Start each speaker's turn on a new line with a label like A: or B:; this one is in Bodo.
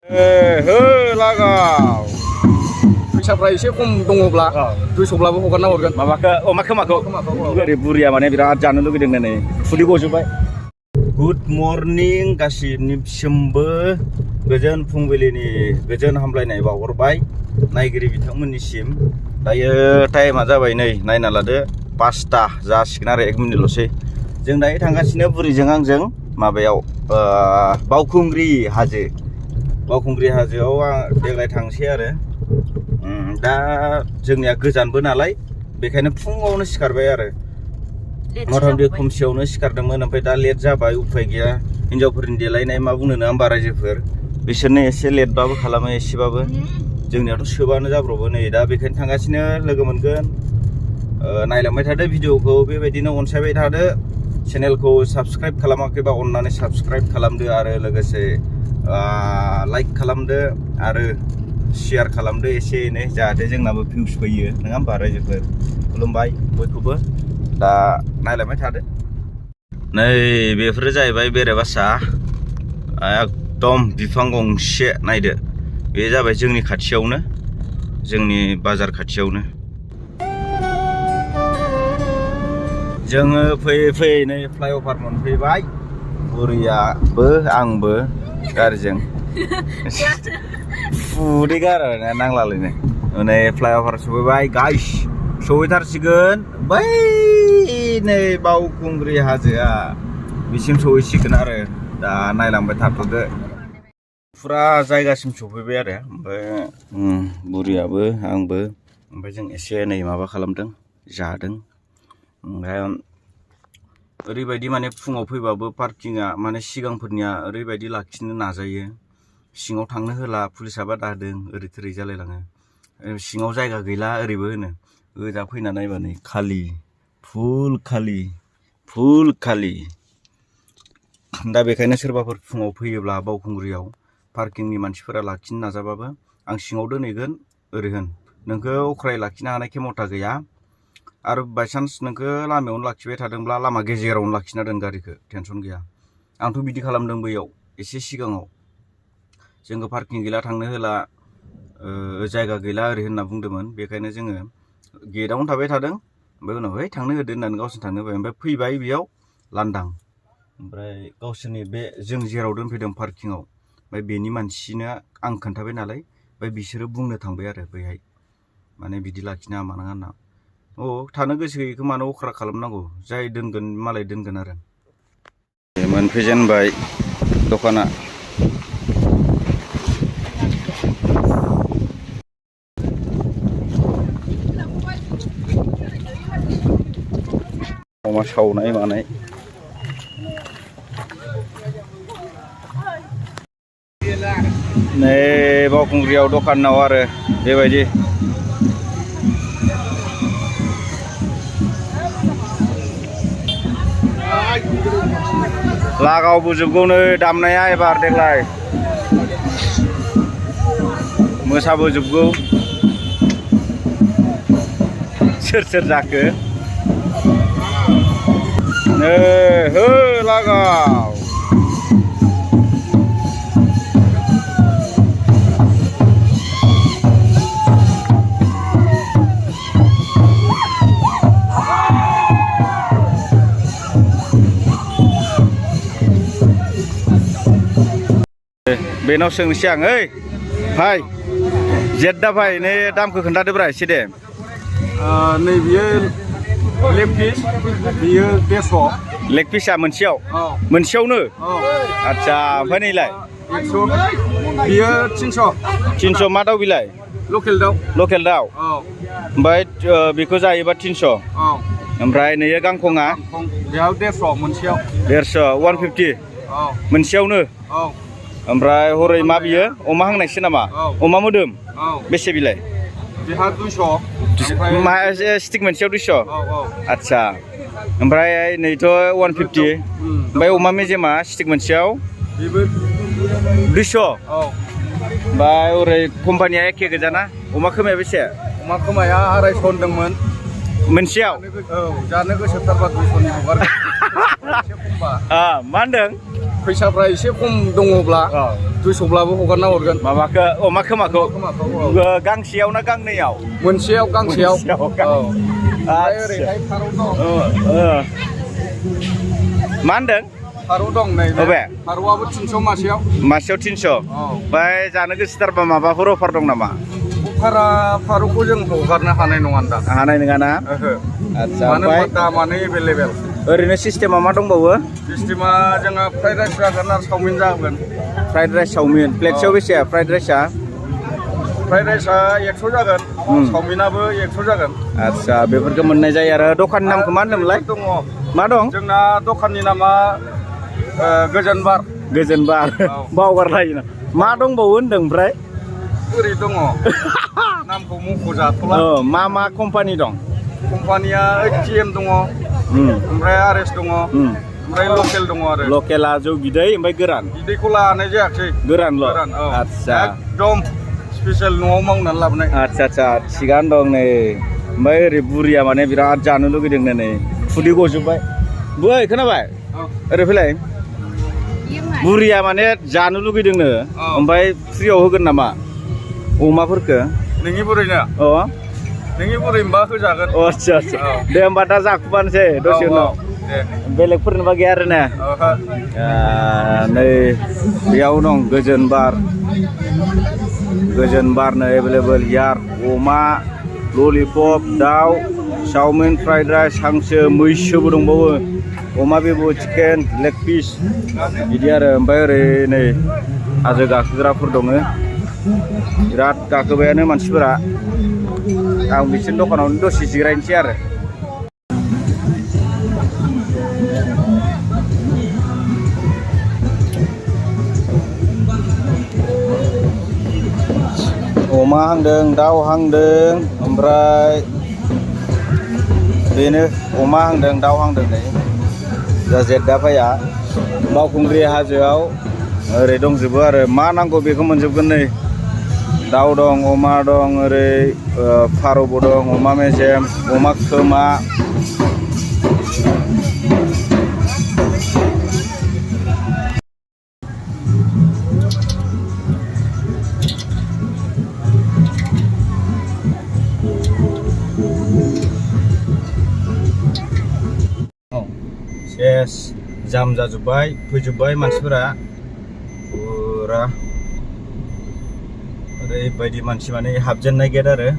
A: लागाव फैसाफ्रा एसे खम दङब्ला 200ब्लाबो हगारना हरगोन माबाखौ खोमाखौ ओरै बुरिया माने बिराद जानो लुगैदों नै फुलि गजोबबाय। गुड मर्निं गासिनिसिमबो गोजोन फुंबिलिनि गोजोन हामलायनाय बावहरबाय नायगिरि बिथांमोननिसिम। दायो टाइमा जाबाय नै नायना लादो 5टा जासिगोन आरो 1 मिनिटल'सै। जों दायो थांगासिनो बुरिजों आंजों माबायाव बावखुंग्रि हाजोआव देग्लाय थांसै आरो दा जोंनिया गोजानबो नालाय बेखायनो फुङावनो सिखारबाय आरो मथा-मथि खोमसियावनो सिखारदोंमोन। ओमफ्राय दा लेट जाबाय उफाय गैया हिनजावफोरनि देलायनाय मा बुंनो होमबा रायजोफोर बिसोरनो एसे लेटबाबो खालामो एसेबाबो जोंनियाथ' सोबानो जाब्रबो नै दा बेखायनो थांगासिनो लोगो मोनगोन। नायलांबाय थादो भिडिअखौ बेबायदिनो अनसायबाय थादो। चेनेलखौ साबस्क्राइब खालामाखैबा अननानै साबस्क्राइब खालामदो आरो लोगोसे लाइक खालामदो आरो शेयार खालामदो एसे एनै जाहाथे जोंनाबो भिउस फैयो नङा होमबा रायजोफोर। खुलुमबाय बयखौबो। दा नायलांबाय थादो। नै बेफोरो जाहैबाय बेरेबासा एकदम बिफां गंसे नायदो बे जाबाय जोंनि खाथियावनो जोंनि बाजार खाथियावनो। जोङो फैयै फैयै नै फ्लाइअभार मोनफैबाय बुरियाबो आंबो गारिजों फुदै गारना नांलालायनो नै फ्लाइअभार सफैबाय गाइस सहैथारसिगोन बै नै बावखुंग्रि हाजोआ बिसिम सहैसिगोन आरो दा नायलांबाय थाथ'दो। फुरा जायगासिम सफैबाय आरो ओमफ्राय बुरियाबो आंबो ओमफ्राय जों एसे नै माबा खालामदों जादों। ओमफ्राय ओरैबायदि माने फुङाव फैबाबो पार्किंआ माने सिगांफोरनिया ओरैबायदि लाखिनो नाजायो सिङाव थांनो होला पुलिसा बादा होदों ओरै थोरै जालायलाङो सिङाव जायगा गैला ओरैबो होनो ओजा फैना नायबा नै खालि फुल खालि। दा बेखायनो सोरबाफोर फुङाव फैयोब्ला बावखुंग्रियाव पार्किंनि मानसिफोरा लाखिनो नाजाबाबो आं सिङाव दोनहैगोन ओरै होन नोंखौ अख्राय लाखिनो हानाय खेमथा गैया आरो बायसान्स नोंखौ लामायावनो लाखिबाय थादोंब्ला लामा गेजेरावनो लाखिना दोन गारिखौ टेनसन गैया। आंथ' बिदि खालामदों बैयाव एसे सिगाङाव जोंखौ पार्किं गैला थांनो होला जायगा गैला ओरै होनना बुंदोंमोन बेखायनो जोङो गेटआवनो थाबाय थादों। ओमफ्राय उनाव थांनो होदो होननानै गावसोर थांनो होबाय ओमफ्राय फैबाय बेयाव लांदां ओमफ्राय गावसोरनि बे जों जेराव दोनफैदों पार्किंआव ओमफ्राय बेनि मानसिनो आं खोन्थाबाय नालाय ओमफ्राय बिसोरो बुंनो थांबाय आरो बैहाय माने बिदि लाखिनाङा मानाङा होनना। थानो गोसो गैयैखौ मानो अख्रा खालामनांगौ जाय दोनगोन मालाय दोनगोन आरो। मोनफैजेनबाय दखाना अमा सावनाय मानाय नै बावखुंग्रियाव दखानाव आरो बेबायदि लागावबोजोबगौनो दामनाया एबार देग्लाय मोसाबोजोबगौ सोर जाखो नै हो लागाव बेनाव सोंनोसै आं ओइ भाइ जेद्दा भाइ नै दामखौ खोन्थादोब्रा एसे दे।
B: नै बियो लेग पिस बियो 150
A: लेग पिसा मोनसेयावनो आदसा ओमफ्राय नैलाय
B: 100 बियो 300
A: मा दाउ बिलाय
B: लकेल
A: दाउ ओमफ्राय बेखौ जायोबा 300 ओमफ्राय नैयो गांखङा
B: बेयाव 150 मोनसेयाव
A: 150 मोनसेयावनो ओमफ्राय हरै मा बियो अमा हांनायसो नामा अमा मोदोम बेसे बिलाय
B: बेहा 200
A: मा स्टिक मोनसेयाव 200 आदसा ओमफ्राय नैथ' 150 ओमफ्राय अमा मेजेमा स्टिक मोनसेयाव 200 ओमफ्राय ओरै कम्पानिया एखे गोजाना अमा खोमाया बेसे
B: अमा खोमाया 250 होनदोंमोन
A: मोनसेयाव
B: जानो गोसोथारबा 200नि हगारगोन
A: मा होनदों
B: फैसाफ्रा एसे खम दङब्ला 200ब्लाबो हगारना हरगोन
A: माबाखौ अमा खोमाखौ
B: खोमाखौ
A: गांसेयाव ना गांनैयाव
B: मोनसेयाव गांसेयाव
A: ओमफ्राय
B: ओरैहाय फारौ दं
A: मा होनदों
B: फारौ दं नै
A: बबे
B: फारौआबो 300 मासेयाव
A: 300 ओमफ्राय जानो गोसोथारबा माबाफोर अफार दं नामा
B: अफारा फारौखौ जों हगारनो हानाय नङा दा
A: हानाय नङा ना
B: ओहो
A: आदसा
B: मानो होनबा दामानो एभेलेबेल
A: ओरैनो सिस्टेमा मा दंबावो
B: सिस्टेमा जोंहा फ्राइड राइस जागोन आरो चावमिन जागोन
A: फ्राइड राइस चावमिन प्लेटसेयाव बेसे फ्राइड राइसआ
B: 100 जागोन चावमिनाबो 100 जागोन
A: आदसा बेफोरखौ मोननाय जायो आरो दखाननि नामखौ मा होनदोंमोनलाय
B: दङ
A: मा दं
B: जोंना दखाननि नामा गोजोन बार
A: बावगारलायो ना मा दंबावो होनदों ओमफ्राय
B: ओरै दङ नामखौ मख'जाथ'ला
A: मा कम्पानि दं
B: कम्पानिया TM दङ ओमफ्राय RS दङ ओमफ्राय लकेल दङ आरो
A: लकेला जौ बिदै ओमफ्राय गोरान
B: बिदैखौ लानाय जायाखै
A: गोरानल'
B: आदसा एकदम स्पेसियेल न'आव मावनानै लाबोनाय
A: आदसा थिगानो दं नै ओमफ्राय ओरै बुरिया माने बिराद जानो लुगैदों नै खुदै गजोबबाय बै खोनाबाय ओरै फैलाय बुरिया माने जानो लुगैदोंनो ओमफ्राय फ्रियाव होगोन नामा अमाफोरखौ
B: नोंनि बुरैनो नोंनि बुरै होनबा होजागोन
A: आदसा दे होमबा दा जाखुबानोसै दसे उनाव बेलेगफोरनोबा गैया आरो ना नै बेयाव दं गोजोन बारनो एभेलेबेल यार अमा ललिपप दाउ चावमिन फ्राइड राइस हांसो मैसोबो दंबावो अमा बेबु चिकेन लेग पिस बिदि आरो ओमफ्राय ओरै नै हाजो गाखोग्राफोर दङ बिराद गाखोबायानो मानसिफोरा आं बिसोरनि दखानावनो दसे जिरायनोसै आरो अमा हांदों दाउ हांदों ओमफ्राय बेनो अमा हांदों दाउ हांदों नै जा जेदा फैया बावखुंग्रि हाजोआव ओरै दंजोबो आरो मा नांगौ बेखौ मोनजोबगोन नै दाउ दं अमा दं ओरै फारौबो दं अमा मेजेम अमा खोमा सेस जाम जाजोब्बाय फैजोब्बाय मानसिफोरा फुरा ओरैबायदि मानसि माने हाबजेननाय गेट आरो